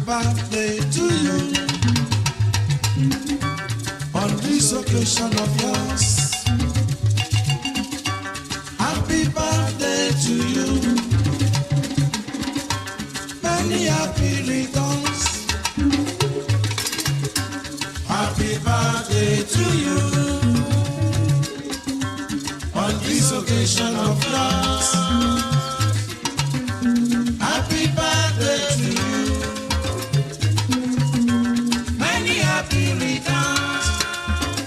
Birthday to you. On this occasion of yours. Happy birthday to you. Many happy returns. Happy birthday to you. On this occasion of yours. Happy birthday to you. Many happy returns.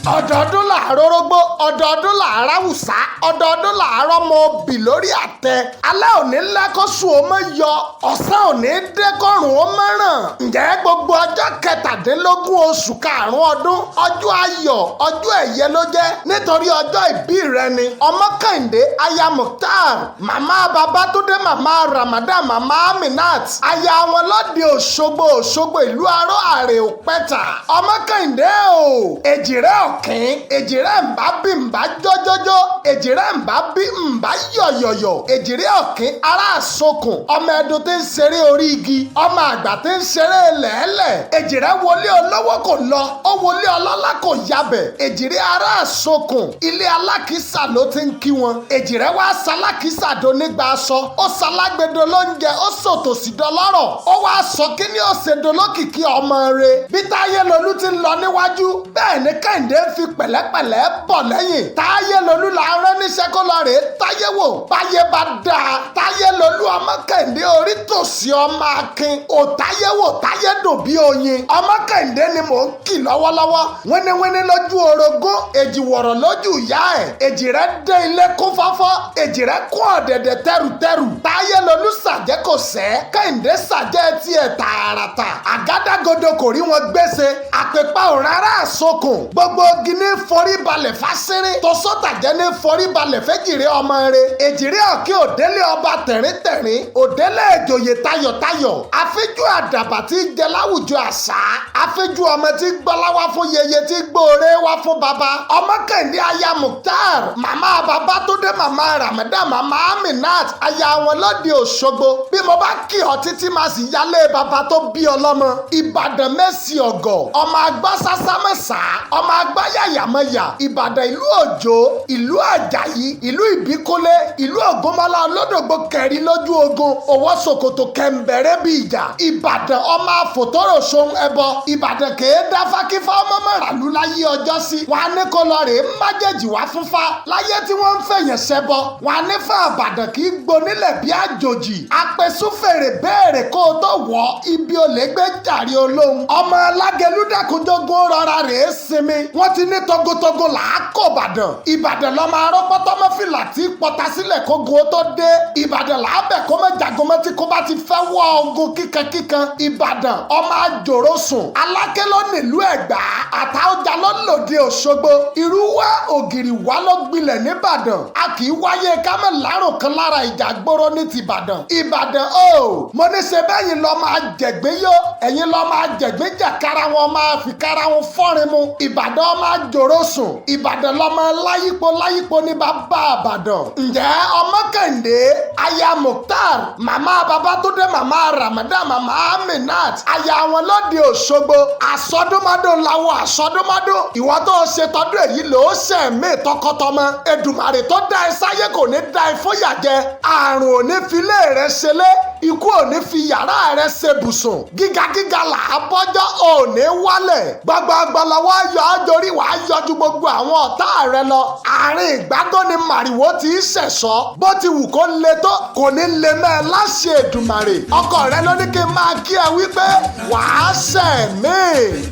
Ọdọọdún làárọ̀ rógbó, ọdọọdún làárọ̀ àwùsá, ọdọọdún làárọ̀ mọ obì lórí àtẹ. Alẹ́ òní lẹ́kọ́sùn ó mọ́ yọ, ọ̀sán òní dẹ́kọ̀rùn ó mọ́ ràn. Ǹjẹ́ gbogbo ọjọ́ 17 oṣù karùn-ún ọdún, ọjọ́ ayọ̀, ọjọ́ ẹ̀yẹ ló jẹ́, nítorí ọjọ́ ìbí rẹ ni. Ọmọ Kẹ́hìndé, aya Mukhtar, màmá Babátúndé, màmá Ramadan, màmá Aminat, aya wọn lóde Òṣogbo, Òṣogbo ìlú aró àrè òpẹ́ta. Ọmọ Kẹ́hìndé o, èjìrẹ́ ọ̀kín, èjìrẹ́ ǹbá bí ǹbá jọ́jọ́jọ́, èjìrẹ́ ǹbá bí ǹbá yọ̀yọ̀yọ̀, èjìrẹ́ ọ̀kín ará àsokùn, ọmọ ẹdun tí ń ṣeré orí igi, ọmọ àgbà tí ń ṣeré lẹ́ẹ̀lẹ̀. Èjìrẹ́ wọlé olówó kò lọ, ó wọlé ọlọ́lá kò yabẹ̀. Èjìrẹ́ ará àsokùn, ilé alákìísà ló ti ń kí wọn. Èjìrẹ́ wá salákìísà do nígbà aṣọ, ó salágbèdo lóúnjẹ, ó sòtòsí dọlọ́rọ̀, ó wá sọ kíní ó ṣe dolókìkí ọmọ rẹ̀. Bí Táyé Lolú ti ń lọ níwájú, bẹ́ẹ̀ ni Kẹ́hìndé ń fi pẹ̀lẹ́pẹ̀lẹ́ bọ̀ lẹ́yìn. Táyé Lolú la rán níṣẹ́ kó lọ rèé táyé wò báyé bá dáa. Táyé Lolú, ọmọ Kẹ́hìndé, orí tòsí ọmọ akin ò táyé wò, táyé dùn bí oyin. Ọmọ Kẹ́hìndé ni mò ń kì lọ́wọ́lọ́wọ́. Wíníwíní lójú orogún, èjì wọ̀rọ̀ lójú ìyá ẹ̀. Èjì rẹ̀ dé ilé kún fọ́fọ́, èjì rẹ̀ kún ọ̀dẹ̀dẹ̀ tẹrùtẹrù. Táyé Lolú sàjẹ́ kò sẹ́, Kẹ́hìndé sàjẹ́ tiẹ̀ tààràtà. Àgádágodo kò rí wọn gbèsè, àpèpá ò rárá. Àsokùn gbogbo igi ní forí balẹ̀ fásírín, tòsótàjẹ́ ní forí balẹ̀ fẹ́jìrì ọmọ rẹ̀. Èjìrì ọ̀kí òdélé ọba tẹ̀ríntẹ̀rín, òdélé ìjòyè tayọ̀tayọ̀. Àfíjú àdàbà tí jẹ láwùjọ àṣà, àfíjú ọmọ tí gbọ́lá wá fún yeye, tí gbóore wá fún baba. Ọmọ Kẹ́hìndé, aya Mukhtar, màmá Babátúndé, màmá Ramadan, màmá Aminat, aya wọn lóde Òṣogbo. Bí mo bá kí ọ títí, máa sì yálé baba tó bí ọlọ́mọ. Ìbàdàn mẹ́sì ọ̀gọ̀, ọmọ agbá sásámẹ́sà, ọmọ agbá yàyàmọ́yà. Ìbàdàn ìlú Òjò, ìlú Àjàyí, ìlú Ìbíkúnlé, ìlú Ògúnmọ́lá olódògbò kẹrin lójú ogun, òwò ṣòkòtò kẹ̀ǹbẹ̀rẹ̀ bí ìjà. Ìbàdàn ọmọ àfòtóró sohun ẹbọ. Ìbàdàn kèé dáfákífá ọmọ mọ̀ràlú láyé ọjọ́ sí. Wọn á ní kó lọ rèé májèjì wá fúnfá láyé tí wọ́n ń fẹ̀yẹ̀ ṣẹbọ. Wọn á ní fún Àbàdàn kì í gbonílẹ̀ bí àjòjì. Apẹ̀súfèrè béèrè kó o tó wọ̀ ibi olè gbé jàre olóhùn. Ọmọ alágẹlú dàkúnjógún rọra rèé sinmi. Wọ́n ti ní togotogo làákò Ìbàdàn. Ìbàdàn lọ́mọ arọ́pọ́tọ́ mọ́fìlà tí pọta sílẹ̀ kógun ó tó dé. Ìbàdàn làábẹ̀ kó mọ́ jagun mọ́ tí kò bá ti fẹ́ wọ́ ogun kíkankíkan. Ìbàdàn ọmọ àjòrò sùn. Aláké ló nílùú Ẹ̀gbá, Àtàọjà ló lòdì Òṣogbo. Irú wá ògìrì wá ló gbilẹ̀ nìbàdàn. A kì í wáyé kámẹ́ lárùn kan lára ìjà gbóró ní tìbàdàn. Ìbàdàn o, mo ní ṣe bẹ́yìn lọ́ máa jẹ̀gbẹ́ yó, ẹ̀yin lọ́ máa jẹ̀gbẹ́ jà kára wọn máa fi kára wọn fọ́rin mu. Ìbàdàn máa jòrò sùn. Ìbàdàn lọ́mọ láyípo láyípo ní bàbá Àbàdàn. Ǹjẹ́ ọmọ Kẹ́hìndé, aya Mukhtar, màmá Babátúndé, màmá Ramadan, màmá Aminat, aya wọn lóde Òṣogbo, àsọdúnmọ́dún làwọn àsọdúnmọ́dún. Ìwọ tó ṣe tọdún èyí ló ṣẹ̀ mí tọkọtọmọ. Èdùmàrè tó dá ẹ sáyé kò ní dá ẹ fóyà jẹ. Àrùn ò ní filé rẹ ṣẹlẹ̀, ikú ò ní fi yàrá rẹ ṣe bùsùn. Gíga gíga là á bọ́jọ́, ò ní wálẹ̀. Gbọgbọgbọ lọ́wọ́ yọ ọ́ dorí, wàá yọjú gbogbo àwọn ọ̀tá rẹ lọ. Àárín ìgbágọ́ ni màrìwò ti ń ṣẹ̀ṣọ́. Bó ti wù kó le tó, kò ní le mẹ́ ẹ láṣẹ Èdùmàrè. Ọkọ rẹ ló ní kí n máa kí ẹ wípé wàá ṣẹ̀ mí.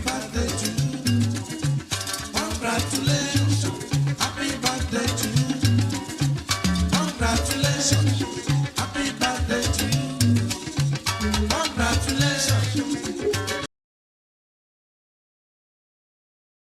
Birthday to you. Congratulations. Happy birthday to you. Congratulations.